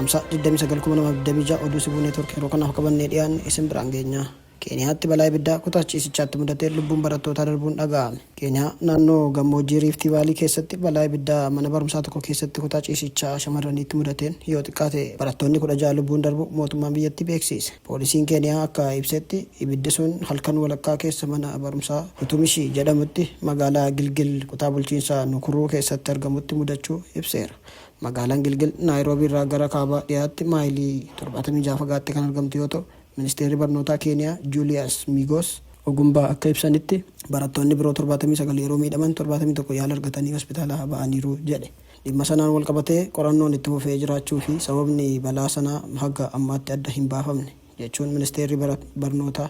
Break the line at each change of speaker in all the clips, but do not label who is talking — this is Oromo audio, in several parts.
Caamsaa 29,2026 oduu Sibuu Neetwoork yeroo kanaaf qabannee dhiyaanne isin biraan geenya. Keeniyaatti balaa ibiddaa kutaa ciisichaatti mudatee lubbuun barattootaa darbuun dhaga'ame. Keeniyaa naannoo gammoojjii Riiftii Vaalii keessatti balaa ibiddaa mana barumsaa tokko keessatti kutaa ciisichaa shamarraniitti mudateen yoo xiqqaate barattoonni 16 lubbuun darbu mootummaan biyyattii beeksiise. Poolisiin Keeniyaa akka ibsetti ibiddi sun halkan walakkaa keessa mana barumsaa Utumishii jedhamutti magaalaa Gilgil kutaa bulchiinsa Nukuruu keessatti argamutti mudachuu ibseera. Magaalaan Gilgil Naayiroobii irraa gara kaaba dhiyaatti maayilii 76 fagaattee kan argamtu yoo ta'u, Ministeerri Barnootaa Keeniyaa Juliyaas Migoos Ogumbaa akka ibsanitti, barattoonni biroo 79 yeroo miidhaman 71 yaala argatanii hospitaalaa ba'aniiru jedhe. Dhimma sanaan walqabatee qorannoon itti fufee jiraachuu fi sababni balaa sanaa haga ammaatti adda hin baafamne, jechuun Ministeerri Barnootaa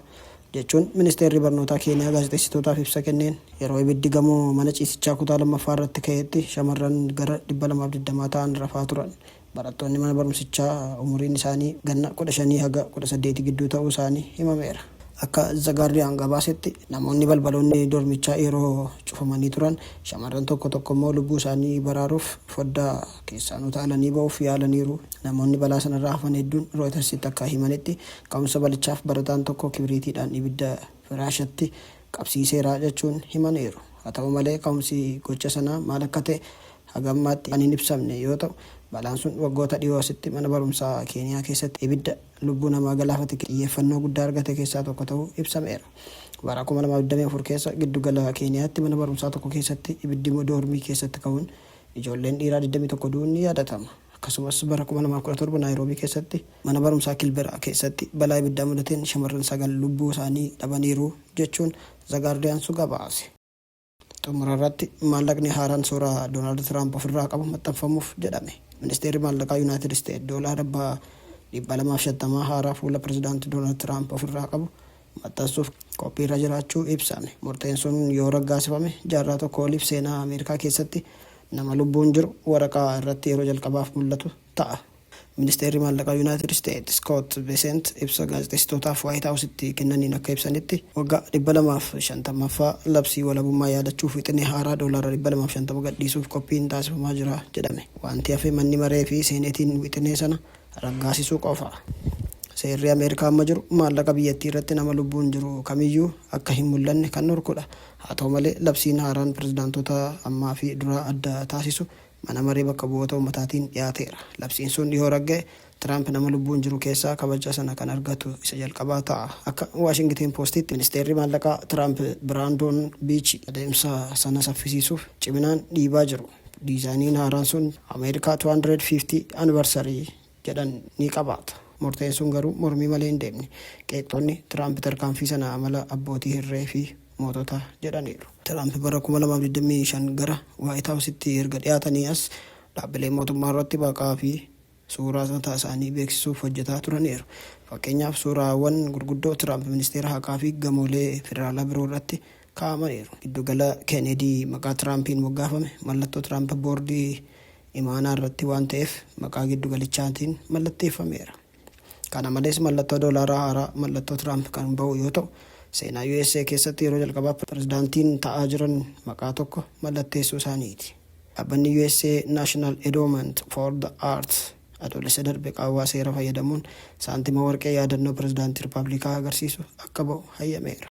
jechuun Ministeerri Barnootaa Keeniyaa gaazexeessitootaaf ibsa kenneen. Yeroo ibiddi gamoo mana ciisichaa kutaa lammaffaa irratti ka'etti shamarran gara 220 ta'an rafaa turan. Barattoonni mana barumsichaa umuriin isaanii ganna 15 haga 18 gidduu ta'uu isaanii himameera. Akka The Guardian gabaasetti namoonni balbaloonni dormichaa yeroo cufamanii turan shamarran tokko tokko immoo lubbuu isaanii baraaruuf foddaa keessaan utaalanii ba'uuf yaalaniiru. Namoonni balaa sanarraa hafan hedduun Reuters'tti akka himanitti ka'umsa balichaaf barataan tokko kibriitiidhaan ibidda firaashatti qabsiiseera jechuun himaniiru. Haa ta'u malee ka'umsi gocha sanaa maal akka ta'e haga ammaatti kan hin ibsamne yoo ta'u, balaan sun waggoota dhiyoo asitti mana barumsaa Keeniyaa keessatti ibidda lubbuu namaa galaafate xiyyeeffannoo guddaa argate keessaa tokko ta'uu ibsameera. Bara 2024 keessa giddugala Keeniyaatti mana barumsaa tokko keessatti ibiddi doormii keessatti ka'uun ijoolleen dhiiraa 21 du'uun ni yaadatama. Akkasumas bara 2017 Naayiroobii keessatti mana barumsaa Kilberaa keessatti balaa ibiddaa mudateen shamarran 9 lubbuu isaanii dhabaniiru jechuun The Guardian'su gabaase. Xumura irratti maallaqni haaraan suuraa Doonaald Tiraamp ofirraa qabu maxxanfamuuf jedhame. Ministeerri Maallaqaa Yunaayitid Isteet doolaara abbaa 250 haaraa fuula Pirezidaanti Doonaald Tiraamp ofirraa qabu maxxansuuf qophiirra jiraachuu ibsame. Murteen sun yoo raggaasifame jaarraa tokko oliif seenaa Ameerikaa keessatti nama lubbuun jiru waraqaa irratti yeroo jalqabaaf mul'atu ta'a. Ministeerri Maallaqaa Yunaayitid Isteet Iskoot Besent ibsa gaazexeessitootaaf Waayit Haawusitti kennaniin akka ibsanitti, waggaa 250ffaa labsii walabummaa yaadachuuf wixinee haaraa doolaara 250 gadhiisuuf qophiin taasifamaa jira jedhame. Wanti hafe manni maree fi seeneetiin wixinee sana raggaasisuu qofa. Seerri Ameerikaa amma jiru maallaqa biyyattii irratti nama lubbuun jiru kamiyyuu akka hin mul'anne kan dhorkudha. Haa ta'u malee labsiin haaraan pirezidaantota ammaa fi duraa adda taasisu Mana Maree Bakka Bu'oota Ummataatiin dhiyaateera. Labsiin sun yoo ragga'e, Tiraamp nama lubbuun jiru keessaa kabaja sana kan argatu isa jalqabaa ta'a. Akka Waashingiteen Poostitti, Ministeerri Maallaqaa Tiraamp Biraandoon Biichi adeemsa sana saffisiisuuf ciminaan dhiibaa jiru. Diizaayiniin haaraan sun America 250 Anniversary jedhan ni qabaata. Murteen sun garuu mormii malee hin deemne. Qeeqxonni Tiraamp tarkaanfii sana amala abbootii hirree fi moototaa jedhaniiru. Tiraamp bara 2025 gara Waayit Haawusitti erga dhiyaatanii as dhaabbilee mootummaa irratti maqaa fi suuraa mataa isaanii beeksisuuf hojjetaa turaniiru. Fakkeenyaaf suuraawwan gurguddoo Tiraamp Ministeera Haqaa fi gamoolee federaalaa biroo irratti kaa'amaniiru. Giddugala Keeneedii maqaa Tiraampiin moggaafame mallattoo Tiraamp boordii imaanaa irratti waan ta'eef maqaa giddugalichaatiin mallatteeffameera. Kana malees mallattoo doolaaraa haaraa mallattoo Tiraamp kan ba'u yoo ta'u, seenaa USA keessatti yeroo jalqabaaf pirezidaantiin ta'aa jiran maqaa tokko mallatteessuu isaaniiti. Dhaabbanni USA National Endowment for the Arts Adoolessa darbe qaawwaa seera fayyadamuun saantima warqee yaadannoo pirezidaantii Rippaablikaa agarsiisu akka ba'u hayyameera.